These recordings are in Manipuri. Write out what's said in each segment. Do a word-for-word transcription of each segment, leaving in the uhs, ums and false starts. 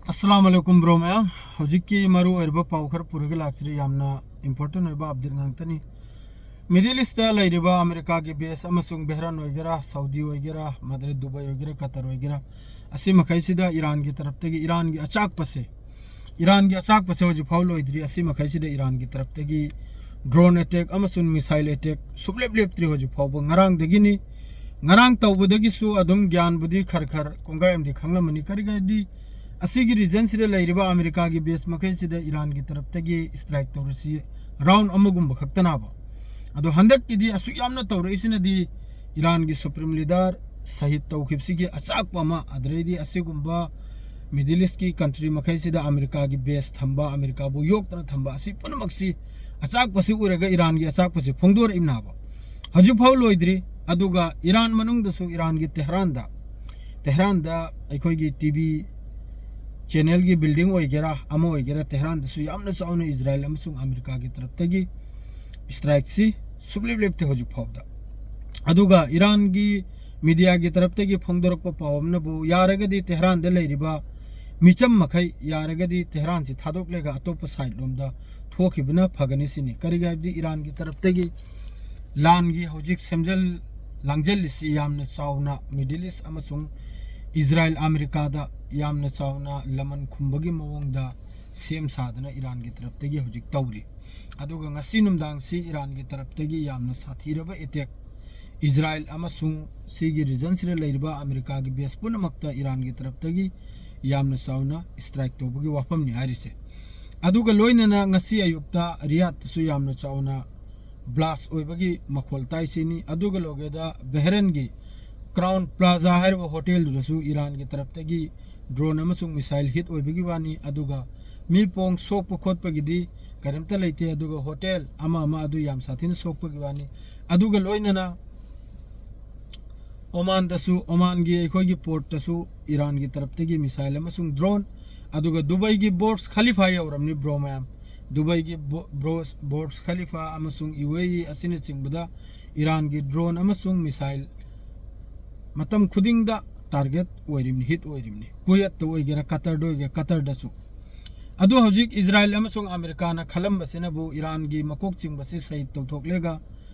ꯑꯁꯂꯥꯝ ꯑꯂꯩꯀꯨꯝ ꯕ꯭ꯔꯣ ꯃꯌꯥꯝ꯫ ꯍꯧꯖꯤꯛꯀꯤ ꯃꯔꯨ ꯑꯣꯏꯔꯕ ꯄꯥꯎ ꯈꯔ ꯄꯨꯔꯒ ꯂꯥꯛꯆꯔꯤ꯫ ꯌꯥꯝꯅ ꯏꯝꯄꯣꯔꯇꯦꯟ ꯑꯣꯏꯕ ꯑꯞꯗꯦꯠ ꯉꯥꯛꯇꯅꯤ꯫ ꯃꯤꯗꯜ ꯏꯁꯇ ꯂꯩꯔꯤꯕ ꯑꯃꯦꯔꯤꯀꯥꯒꯤ ꯕꯦꯁ ꯑꯃꯁꯨꯡ ꯕꯦꯍꯔꯥꯟ ꯑꯣꯏꯒꯦꯔꯥ, ꯁꯥꯎꯗꯤ ꯑꯣꯏꯒꯦꯔꯥ, ꯃꯗ꯭ꯔꯦ ꯗꯨꯕꯥꯏ ꯑꯣꯏꯒꯦꯔꯥ, ꯀꯇꯔ ꯑꯣꯏꯒꯦꯔꯥ, ꯑꯁꯤ ꯃꯈꯩꯁꯤꯗ ꯏꯔꯥꯟꯒꯤ ꯇꯔꯞꯇꯒꯤ ꯏꯔꯥꯟꯒꯤ ꯑꯆꯥꯛꯄꯁꯦ, ꯏꯔꯥꯟꯒꯤ ꯑꯆꯥꯛꯄꯁꯦ ꯍꯧꯖꯤꯛ ꯐꯥꯎ ꯂꯣꯏꯗ꯭ꯔꯤ꯫ ꯑꯁꯤ ꯃꯈꯩꯁꯤꯗ ꯏꯔꯥꯟꯒꯤ ꯇꯔꯞꯇꯒꯤ ꯗ꯭ꯔꯣꯟ ꯑꯦꯇꯦꯛ ꯑꯃꯁꯨꯡ ꯃꯤꯁꯥꯏꯜ ꯑꯦꯇꯦꯛ ꯁꯨꯛꯂꯦꯞ ꯂꯦꯞꯇ꯭ꯔꯤ꯫ ꯍꯧꯖꯤꯛ ꯐꯥꯎꯕ ꯉꯔꯥꯡꯗꯒꯤꯅꯤ꯫ ꯉꯔꯥꯡ ꯇꯧꯕꯗꯒꯤꯁꯨ ꯑꯗꯨꯝ ꯒ꯭ꯌꯥꯟꯕꯨꯗꯤ ꯈꯔ ꯈꯔ ꯀꯣꯡꯒꯥꯏ ꯑꯃꯗꯤ ꯈꯪꯂꯝꯃꯅꯤ꯫ ꯀꯔꯤꯒꯤꯗꯤ ꯑꯁꯤꯒꯤ ꯔꯤꯖꯟꯁꯤꯗ ꯂꯩꯔꯤꯕ ꯑꯃꯦꯔꯤꯀꯥꯒꯤ ꯕꯦꯁ ꯃꯈꯩꯁꯤꯗ ꯏꯔꯥꯟꯒꯤ ꯇꯔꯞꯇꯒꯤ ꯏꯁꯇ꯭ꯔꯥꯏꯛ ꯇꯧꯔꯤꯁꯤ ꯔꯥꯎꯟ ꯑꯃꯒꯨꯝꯕ ꯈꯛꯇꯅꯕ꯫ ꯑꯗꯣ ꯍꯟꯗꯛꯀꯤꯗꯤ ꯑꯁꯨꯛ ꯌꯥꯝꯅ ꯇꯧꯔꯛꯏꯁꯤꯅꯗꯤ ꯏꯔꯥꯟꯒꯤ ꯁꯨꯄ꯭ꯔꯤꯝ ꯂꯤꯗꯔ ꯁꯍꯤꯗ ꯇꯧꯈꯤꯕꯁꯤꯒꯤ ꯑꯆꯥꯛꯄ ꯑꯃ, ꯑꯗꯨꯗꯩꯗꯤ ꯑꯁꯤꯒꯨꯝꯕ ꯃꯤꯗꯜ ꯏꯁꯀꯤ ꯀꯟꯇ꯭ꯔꯤ ꯃꯈꯩꯁꯤꯗ ꯑꯃꯦꯔꯤꯀꯥꯒꯤ ꯕꯦꯁ ꯊꯝꯕ, ꯑꯃꯦꯔꯤꯀꯥꯕꯨ ꯌꯣꯛꯇꯅ ꯊꯝꯕ, ꯑꯁꯤ ꯄꯨꯝꯅꯃꯛꯁꯤ ꯑꯆꯥꯛꯄꯁꯤ ꯎꯔꯒ ꯏꯔꯥꯟꯒꯤ ꯑꯆꯥꯛꯄꯁꯤ ꯐꯣꯡꯗꯣꯔꯛꯏꯕꯅꯕ꯫ ꯍꯧꯖꯤꯛꯐꯥꯎ ꯂꯣꯏꯗ꯭ꯔꯤ꯫ ꯑꯗꯨꯒ ꯏꯔꯥꯟ ꯃꯅꯨꯡꯗꯁꯨ ꯏꯔꯥꯟꯒꯤ ꯇꯦꯍꯔꯥꯟꯗ, ꯇꯦꯍꯔꯥꯟꯗ ꯑꯩꯈꯣꯏꯒꯤ ꯇꯤ ꯚꯤ ꯆꯦꯅꯦꯜꯒꯤ ꯕꯤꯜꯗꯤꯡ ꯑꯣꯏꯒꯦꯔꯥ, ꯑꯃ ꯑꯣꯏꯒꯦꯔꯥ, ꯇꯦꯍꯔꯥꯟꯗꯁꯨ ꯌꯥꯝꯅ ꯆꯥꯎꯅ ꯏꯖꯔꯥꯏꯜ ꯑꯃꯁꯨꯡ ꯑꯃꯦꯔꯤꯀꯥꯒꯤ ꯇꯔꯞꯇꯒꯤ ꯏꯁꯇ꯭ꯔꯥꯏꯛꯁꯤ ꯁꯨꯛꯂꯦꯞ ꯂꯦꯞꯇꯦ ꯍꯧꯖꯤꯛ ꯐꯥꯎꯗ꯫ ꯑꯗꯨꯒ ꯏꯔꯥꯟꯒꯤ ꯃꯤꯗꯤꯌꯥꯒꯤ ꯇꯔꯞꯇꯒꯤ ꯐꯣꯡꯗꯣꯔꯛꯄ ꯄꯥꯎ ꯑꯃꯅꯕꯨ, ꯌꯥꯔꯒꯗꯤ ꯇꯦꯍꯔꯥꯟꯗ ꯂꯩꯔꯤꯕ ꯃꯤꯆꯝ ꯃꯈꯩ ꯌꯥꯔꯒꯗꯤ ꯇꯦꯍꯔꯥꯟꯁꯤ ꯊꯥꯗꯣꯛꯂꯒ ꯑꯇꯣꯞꯄ ꯁꯥꯏꯠ ꯂꯣꯝꯗ ꯊꯣꯛꯈꯤꯕꯅ ꯐꯒꯅꯤ ꯁꯤꯅꯤ꯫ ꯀꯔꯤꯒꯤ ꯍꯥꯏꯕꯗꯤ ꯏꯔꯥꯟꯒꯤ ꯇꯔꯞꯇꯒꯤ ꯂꯥꯟꯒꯤ ꯍꯧꯖꯤꯛ ꯁꯦꯝꯖꯜ ꯂꯥꯡꯖꯜꯂꯤꯁꯤ ꯌꯥꯝꯅ ꯆꯥꯎꯅ ꯃꯤꯗꯜ ꯏꯁ ꯑꯃꯁꯨꯡ ꯏꯖꯔꯥꯏꯜ ꯑꯃꯦꯔꯤꯀꯥꯗ ꯌꯥꯝꯅ ꯆꯥꯎꯅ ꯂꯃꯟ ꯈꯨꯝꯕꯒꯤ ꯃꯑꯣꯡꯗ ꯁꯦꯝ ꯁꯥꯗꯅ ꯏꯔꯥꯟꯒꯤ ꯇꯔꯞꯇꯒꯤ ꯍꯧꯖꯤꯛ ꯇꯧꯔꯤ꯫ ꯑꯗꯨꯒ ꯉꯁꯤ ꯅꯨꯡꯗꯥꯡꯁꯤ ꯏꯔꯥꯟꯒꯤ ꯇꯔꯞꯇꯒꯤ ꯌꯥꯝꯅ ꯁꯥꯊꯤꯔꯕ ꯑꯦꯇꯦꯛ ꯏꯖꯔꯥꯏꯜ ꯑꯃꯁꯨꯡ ꯁꯤꯒꯤ ꯔꯤꯖꯟꯁꯤꯗ ꯂꯩꯔꯤꯕ ꯑꯃꯦꯔꯤꯀꯥꯒꯤ ꯕꯦꯁ ꯄꯨꯝꯅꯃꯛꯇ ꯏꯔꯥꯟꯒꯤ ꯇꯔꯞꯇꯒꯤ ꯌꯥꯝꯅ ꯆꯥꯎꯅ ꯏꯁꯇ꯭ꯔꯥꯏꯛ ꯇꯧꯕꯒꯤ ꯋꯥꯐꯝꯅꯤ ꯍꯥꯏꯔꯤꯁꯦ꯫ ꯑꯗꯨꯒ ꯂꯣꯏꯅꯅ ꯉꯁꯤ ꯑꯌꯨꯛꯇ ꯔꯤꯌꯥꯗꯇꯁꯨ ꯌꯥꯝꯅ ꯆꯥꯎꯅ ꯕ꯭ꯂꯥꯁ ꯑꯣꯏꯕꯒꯤ ꯃꯈꯣꯜ ꯇꯥꯏꯁꯤꯅꯤ꯫ ꯑꯗꯨꯒ ꯂꯣꯏꯒꯦꯗ ꯕꯦꯍꯔꯦꯟꯒꯤ ꯀ꯭ꯔꯥꯎꯟ ꯄ꯭ꯂꯥꯖꯥ ꯍꯥꯏꯔꯤꯕ ꯍꯣꯇꯦꯜꯗꯨꯗꯁꯨ ꯏꯔꯥꯟꯒꯤ ꯇꯔꯞꯇꯒꯤ ꯗ꯭ꯔꯣꯟ ꯑꯃꯁꯨꯡ ꯃꯤꯁꯥꯏꯜ ꯍꯤꯠ ꯑꯣꯏꯕꯒꯤ ꯋꯥꯅꯤ꯫ ꯑꯗꯨꯒ ꯃꯤ ꯄꯣꯡ ꯁꯣꯛꯄ ꯈꯣꯠꯄꯒꯤꯗꯤ ꯀꯔꯤꯝꯇ ꯂꯩꯇꯦ꯫ ꯑꯗꯨꯒ ꯍꯣꯇꯦꯜ ꯑꯃ ꯑꯃ ꯑꯗꯨ ꯌꯥꯝ ꯁꯥꯊꯤꯅ ꯁꯣꯛꯄꯒꯤ ꯋꯥꯅꯤ꯫ ꯑꯗꯨꯒ ꯂꯣꯏꯅꯅ ꯑꯣꯃꯥꯟꯗꯁꯨ, ꯑꯣꯃꯥꯟꯒꯤ ꯑꯩꯈꯣꯏꯒꯤ ꯄꯣꯔꯠꯇꯁꯨ ꯏꯔꯥꯟꯒꯤ ꯇꯔꯞꯇꯒꯤ ꯃꯤꯁꯥꯏꯜ ꯑꯃꯁꯨꯡ ꯗ꯭ꯔꯣꯟ, ꯑꯗꯨꯒ ꯗꯨꯕꯥꯏꯒꯤ ꯕꯣꯔꯖ ꯈꯂꯤꯐꯥ ꯌꯧꯔꯝꯅꯤ ꯕ꯭ꯔꯣ ꯃꯌꯥꯝ꯫ ꯗꯨꯕꯥꯏꯒꯤ ꯕꯣ-, ꯕ꯭ꯔꯣꯁ-, ꯕꯣꯔꯖ ꯈꯂꯤꯐꯥ ꯑꯃꯁꯨꯡ ꯌꯨ ꯑꯦ ꯏ ꯑꯁꯤꯅꯆꯤꯡꯕꯗ ꯏꯔꯥꯟꯒꯤ ꯗ꯭ꯔꯣꯟ ꯑꯃꯁꯨꯡ ꯃꯤꯁꯥꯏꯜ ꯃꯇꯝ ꯈꯨꯗꯤꯡꯗ ꯇꯥꯔꯒꯦꯠ ꯑꯣꯏꯔꯤꯕꯅꯤ, ꯍꯤꯠ ꯑꯣꯏꯔꯤꯕꯅꯤ꯫ ꯀꯨꯋꯦꯠꯇ ꯑꯣꯏꯒꯦꯔꯥ, ꯀꯇꯔꯗ ꯑꯣꯏꯒꯦꯔꯥ, ꯀꯇꯔꯗꯁꯨ꯫ ꯑꯗꯨ ꯍꯧꯖꯤꯛ ꯏꯖꯔꯥꯏꯜ ꯑꯃꯁꯨꯡ ꯑꯃꯦꯔꯤꯀꯥꯅ ꯈꯜꯂꯝꯕꯁꯤꯅꯕꯨ ꯏꯔꯥꯟꯒꯤ ꯃꯀꯣꯛ ꯆꯤꯡꯕꯁꯤ ꯁꯍꯤꯗ ꯇꯧꯊꯣꯛꯂꯒ,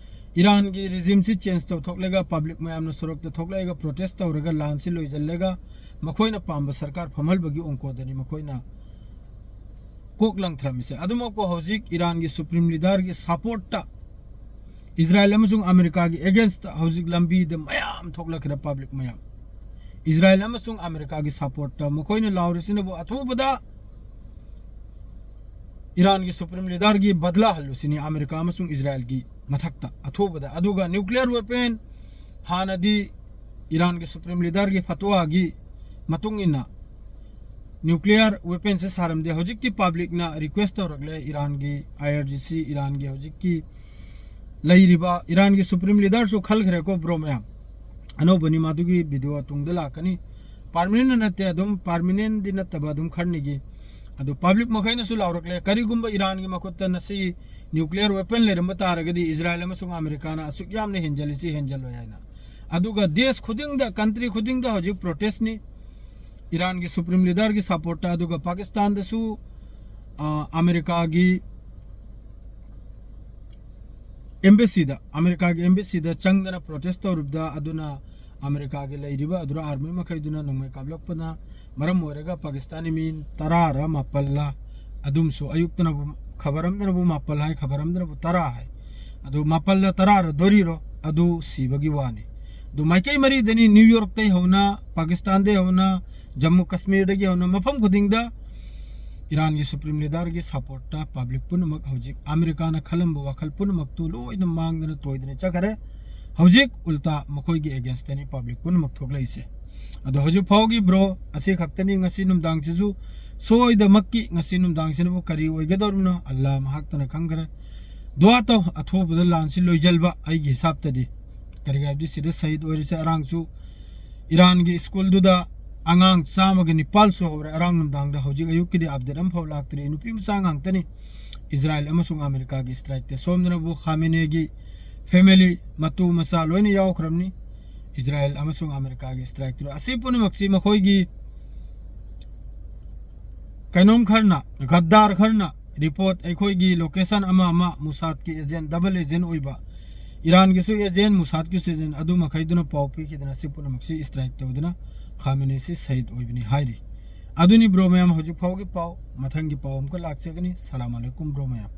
ꯏꯔꯥꯟꯒꯤ ꯔꯤꯖꯤꯝꯁꯤ ꯆꯦꯟꯖ ꯇꯧꯊꯣꯛꯂꯒ, ꯄꯕ꯭ꯂꯤꯛ ꯃꯌꯥꯝꯅ ꯁꯣꯔꯣꯛꯇ ꯊꯣꯛꯂꯛꯂꯒ ꯄ꯭ꯔꯣꯇꯦꯁ ꯇꯧꯔꯒ ꯂꯥꯟꯁꯤ ꯂꯣꯏꯁꯤꯜꯂꯒ ꯃꯈꯣꯏꯅ ꯄꯥꯝꯕ ꯁꯔꯀꯥꯔ ꯐꯝꯍꯟꯕꯒꯤ ꯑꯣꯡꯀꯣꯗꯅꯤ ꯃꯈꯣꯏꯅ ꯀꯣꯛ ꯂꯪꯊꯔꯝꯃꯤꯁꯦ꯫ ꯑꯗꯨꯃꯛꯄꯨ ꯍꯧꯖꯤꯛ ꯏꯔꯥꯟꯒꯤ ꯁꯨꯄ꯭ꯔꯤꯝ ꯂꯤꯗꯔꯒꯤ ꯁꯄꯣꯔꯠꯇ ꯏꯖꯔꯥꯏꯜ ꯑꯃꯁꯨꯡ ꯑꯃꯦꯔꯤꯀꯥꯒꯤ ꯑꯦꯒꯦꯟꯁꯇ ꯍꯧꯖꯤꯛ ꯂꯝꯕꯤꯗ ꯃꯌꯥꯝ ꯊꯣꯛꯂꯛꯈ꯭ꯔꯦ, ꯄꯕ꯭ꯂꯤꯛ ꯃꯌꯥꯝ꯫ ꯏꯖꯔꯥꯏꯜ ꯑꯃꯁꯨꯡ ꯑꯃꯦꯔꯤꯀꯥꯒꯤ ꯁꯄꯣꯔꯠꯇ ꯃꯈꯣꯏꯅ ꯂꯥꯎꯔꯤꯁꯤꯅꯕꯨ ꯑꯊꯨꯕꯗ ꯏꯔꯥꯟꯒꯤ ꯁꯨꯄ꯭ꯔꯤꯝ ꯂꯤꯗꯔꯒꯤ ꯕꯗꯂꯥ ꯍꯜꯂꯨꯁꯤꯅꯤ ꯑꯃꯦꯔꯤꯀꯥ ꯑꯃꯁꯨꯡ ꯏꯖꯔꯥꯏꯜꯒꯤ ꯃꯊꯛꯇ ꯑꯊꯨꯕꯗ꯫ ꯑꯗꯨꯒ ꯅ꯭ꯌꯨꯀ꯭ꯂꯤꯌꯔ ꯋꯦꯄꯟ, ꯍꯥꯟꯅꯗꯤ ꯏꯔꯥꯟꯒꯤ ꯁꯨꯄ꯭ꯔꯤꯝ ꯂꯤꯗꯔꯒꯤ ꯐꯇꯋꯥꯒꯤ ꯃꯇꯨꯡ ꯏꯟꯅ ꯅ꯭ꯌꯨꯀ꯭ꯂꯤꯌꯔ ꯋꯦꯄꯟꯁꯦ ꯁꯥꯔꯝꯗꯦ꯫ ꯍꯧꯖꯤꯛꯇꯤ ꯄꯕ꯭ꯂꯤꯛꯅ ꯔꯤꯀ꯭ꯋꯦꯁ ꯇꯧꯔꯛꯂꯦ, ꯏꯔꯥꯟꯒꯤ ꯑꯥꯏ ꯑꯥꯔ ꯖꯤ ꯁꯤ, ꯏꯔꯥꯟꯒꯤ ꯍꯧꯖꯤꯛꯀꯤ ꯂꯩꯔꯤꯕ ꯏꯔꯥꯟꯒꯤ ꯁꯨꯄ꯭ꯔꯤꯝ ꯂꯤꯗꯔꯁꯨ ꯈꯜꯈ꯭ꯔꯦꯀꯣ ꯕ꯭ꯔꯣ ꯃꯌꯥꯝ꯫ ꯑꯅꯧꯕꯅꯤ, ꯃꯗꯨꯒꯤ ꯚꯤꯗꯤꯑꯣ ꯇꯨꯡꯗ ꯂꯥꯛꯀꯅꯤ꯫ ꯄꯥꯔꯃꯤꯅꯦꯟ ꯅꯠꯇꯦ, ꯑꯗꯨꯝ ꯄꯥꯔꯃꯤꯅꯦꯟꯗꯤ ꯅꯠꯇꯕ, ꯑꯗꯨꯝ ꯈꯔꯅꯤꯒꯤ꯫ ꯑꯗꯨ ꯄꯕ꯭ꯂꯤꯛ ꯃꯈꯩꯅꯁꯨ ꯂꯥꯎꯔꯛꯂꯦ, ꯀꯔꯤꯒꯨꯝꯕ ꯏꯔꯥꯟꯒꯤ ꯃꯈꯨꯠꯇ ꯉꯁꯤ ꯅ꯭ꯌꯨꯀ꯭ꯂꯤꯌꯔ ꯋꯦꯄꯟ ꯂꯩꯔꯝꯕ ꯇꯥꯔꯒꯗꯤ ꯏꯖꯔꯥꯏꯜ ꯑꯃꯁꯨꯡ ꯑꯃꯦꯔꯤꯀꯥꯅ ꯑꯁꯨꯛ ꯌꯥꯝꯅ ꯍꯦꯟꯖꯜꯂꯤꯁꯤ ꯍꯦꯟꯖꯜꯂꯣꯏ ꯍꯥꯏꯅ꯫ ꯑꯗꯨꯒ ꯗꯦꯁ ꯈꯨꯗꯤꯡꯗ, ꯀꯟꯇ꯭ꯔꯤ ꯈꯨꯗꯤꯡꯗ ꯍꯧꯖꯤꯛ ꯄ꯭ꯔꯣꯇꯦꯁꯅꯤ ꯏꯔꯥꯟꯒꯤ ꯁꯨꯄ꯭ꯔꯤꯝ ꯂꯤꯗꯔꯒꯤ ꯁꯄꯣꯔꯠꯇ꯫ ꯑꯗꯨꯒ ꯄꯥꯀꯤꯁꯇꯥꯟꯗꯁꯨ, ꯑ, ꯑꯃꯦꯔꯤꯀꯥꯒꯤ ꯑꯦꯝꯕꯦꯁꯤꯗ, ꯑꯃꯦꯔꯤꯀꯥꯒꯤ ꯑꯦꯝꯕꯦꯁꯤꯗ ꯆꯪꯗꯅ ꯄ꯭ꯔꯣꯇꯦꯁ ꯇꯧꯔꯤꯕꯗ, ꯑꯗꯨꯅ ꯑꯃꯦꯔꯤꯀꯥꯒꯤ ꯂꯩꯔꯤꯕ ꯑꯗꯨꯔ ꯑꯥꯔꯃꯤ ꯃꯈꯩꯗꯨꯅ ꯅꯣꯡꯃꯩ ꯀꯥꯞꯂꯛꯄꯅ ꯃꯔꯝ ꯑꯣꯏꯔꯒ ꯄꯥꯀꯤꯁꯇꯥꯅꯤ ꯃꯤ ꯇꯔꯥꯔ ꯃꯥꯄꯜꯂ, ꯑꯗꯨꯝꯁꯨ ꯑꯌꯨꯛꯇꯅꯕꯨ ꯈꯕꯔ ꯑꯃꯗꯅꯕꯨ ꯃꯥꯄꯜ ꯍꯥꯏ, ꯈꯕꯔ ꯑꯃꯗꯅꯕꯨ ꯇꯔꯥ ꯍꯥꯏ꯫ ꯑꯗꯨ ꯃꯥꯄꯜꯂ ꯇꯔꯥꯔ ꯗꯣꯔꯤꯔꯣ, ꯑꯗꯨ ꯁꯤꯕꯒꯤ ꯋꯥꯅꯤ꯫ ꯑꯗꯨ ꯃꯥꯏꯀꯩ ꯃꯔꯤꯗꯅꯤ, ꯅ꯭ꯌꯨ ꯌꯣꯔꯛꯇꯩ ꯍꯧꯅ, ꯄꯥꯀꯤꯁꯇꯥꯟꯗꯩ ꯍꯧꯅ, ꯖꯝꯃꯨ ꯀꯥꯁꯃꯤꯔꯗꯒꯤ ꯍꯧꯅ ꯃꯐꯝ ꯈꯨꯗꯤꯡꯗ ꯏꯔꯥꯟꯒꯤ ꯁꯨꯄ꯭ꯔꯤꯝ ꯂꯤꯗꯔꯒꯤ ꯁꯄꯣꯔꯠꯇ ꯄꯕ꯭ꯂꯤꯛ ꯄꯨꯝꯅꯃꯛ ꯍꯧꯖꯤꯛ ꯑꯃꯦꯔꯤꯀꯥꯅ ꯈꯜꯂꯝꯕ ꯋꯥꯈꯜ ꯄꯨꯝꯅꯃꯛꯇꯨ ꯂꯣꯏꯅ ꯃꯥꯡꯗꯅ ꯇꯣꯏꯗꯅ ꯆꯠꯈꯔꯦ꯫ ꯍꯧꯖꯤꯛ ꯎꯜꯇꯥ ꯃꯈꯣꯏꯒꯤ ꯑꯦꯒꯦꯟꯁꯇꯅꯤ ꯄꯕ꯭ꯂꯤꯛ ꯄꯨꯝꯅꯃꯛ ꯊꯣꯛꯂꯛꯏꯁꯦ꯫ ꯑꯗꯣ ꯍꯧꯖꯤꯛ ꯐꯥꯎꯒꯤ ꯕ꯭ꯔꯣ ꯑꯁꯤ ꯈꯛꯇꯅꯤ꯫ ꯉꯁꯤ ꯅꯨꯡꯗꯥꯡꯁꯤꯁꯨ ꯁꯣꯏꯗꯃꯛꯀꯤ ꯉꯁꯤ ꯅꯨꯡꯗꯥꯡꯁꯤꯅꯕꯨ ꯀꯔꯤ ꯑꯣꯏꯒꯗꯧꯔꯤꯕꯅꯣ ꯑꯜꯂꯥ ꯃꯍꯥꯛꯇꯅ ꯈꯪꯈ꯭ꯔꯦ꯫ ꯗꯨꯋꯥ ꯇꯧ, ꯑꯊꯨꯕꯗ ꯂꯥꯟꯁꯤ ꯂꯣꯏꯖꯜꯕ ꯑꯩꯒꯤ ꯍꯤꯁꯥꯞꯇꯗꯤ꯫ ꯀꯔꯤꯒꯤ ꯍꯥꯏꯕꯗꯤ ꯁꯤꯗ ꯁꯍꯤꯗ ꯑꯣꯏꯔꯤꯁꯦ ꯑꯔꯥꯡꯁꯨ ꯏꯔꯥꯟꯒꯤ ꯁ꯭ꯀꯨꯜꯗꯨꯗ ꯑꯉꯥꯡ ꯆꯥꯝꯃꯒ ꯅꯤꯄꯥꯜ ꯁꯨꯍꯧꯔꯦ ꯑꯔꯥꯡ ꯅꯨꯡꯗꯥꯡꯗ꯫ ꯍꯧꯖꯤꯛ ꯑꯌꯨꯛꯀꯤꯗꯤ ꯑꯞꯗꯦꯠ ꯑꯃꯐꯥꯎ ꯂꯥꯛꯇ꯭ꯔꯤ꯫ ꯅꯨꯄꯤ ꯃꯆꯥ ꯉꯥꯛꯇꯅꯤ ꯏꯖꯔꯥꯏꯜ ꯑꯃꯁꯨꯡ ꯑꯃꯦꯔꯤꯀꯥꯒꯤ ꯁ꯭ꯇ꯭ꯔꯥꯏꯛꯇ꯫ ꯁꯣꯝꯗꯅꯕꯨ ꯈꯥꯃꯦꯅꯦꯒꯤ ꯐꯦꯃꯤꯂꯤ, ꯃꯇꯨ ꯃꯆꯥ ꯂꯣꯏꯅ ꯌꯥꯎꯈ꯭ꯔꯕꯅꯤ꯫ ꯏꯖꯔꯥꯌꯦꯜ ꯑꯃꯁꯨꯡ ꯑꯃꯦꯔꯤꯀꯥꯒꯤ strike ꯇꯨꯔꯦ꯫ ꯑꯁꯤ ꯄꯨꯝꯅꯃꯛꯁꯤ ꯃꯈꯣꯏꯒꯤ ꯀꯩꯅꯣꯝ ꯈꯔꯅ, ꯒꯗꯥꯔ ꯈꯔꯅ report, ꯑꯩꯈꯣꯏꯒꯤ location ꯑꯃ ꯑꯃ, ꯃꯨꯁꯥꯗꯀꯤ agent, double agent ꯑꯣꯏꯕ, ꯏꯔꯥꯟꯒꯤꯁꯨ agent, ꯃꯨꯁꯥꯗꯀꯤꯁꯨ agent, ꯑꯗꯨ ꯃꯈꯩꯗꯨꯅ ꯄꯥꯎ ꯄꯤꯈꯤꯗꯅ ꯑꯁꯤ ꯄꯨꯝꯅꯃꯛꯁꯤ strike ꯇꯧꯗꯨꯅ ꯈꯥꯃꯦꯅꯤꯁꯤ ꯁꯍꯤꯗ ꯑꯣꯏꯕꯅꯤ ꯍꯥꯏꯔꯤ꯫ ꯑꯗꯨꯅꯤ bro ꯃꯌꯥꯝ, ꯍꯧꯖꯤꯛ ꯐꯥꯎꯒꯤ ꯄꯥꯎ꯫ ꯃꯊꯪꯒꯤ ꯄꯥꯎ ꯑꯃꯨꯛꯀ ꯂꯥꯛꯆꯒꯅꯤ꯫ ꯁꯂꯥꯝ ꯑꯂꯩꯀꯨꯝ bro ꯃꯌꯥꯝ꯫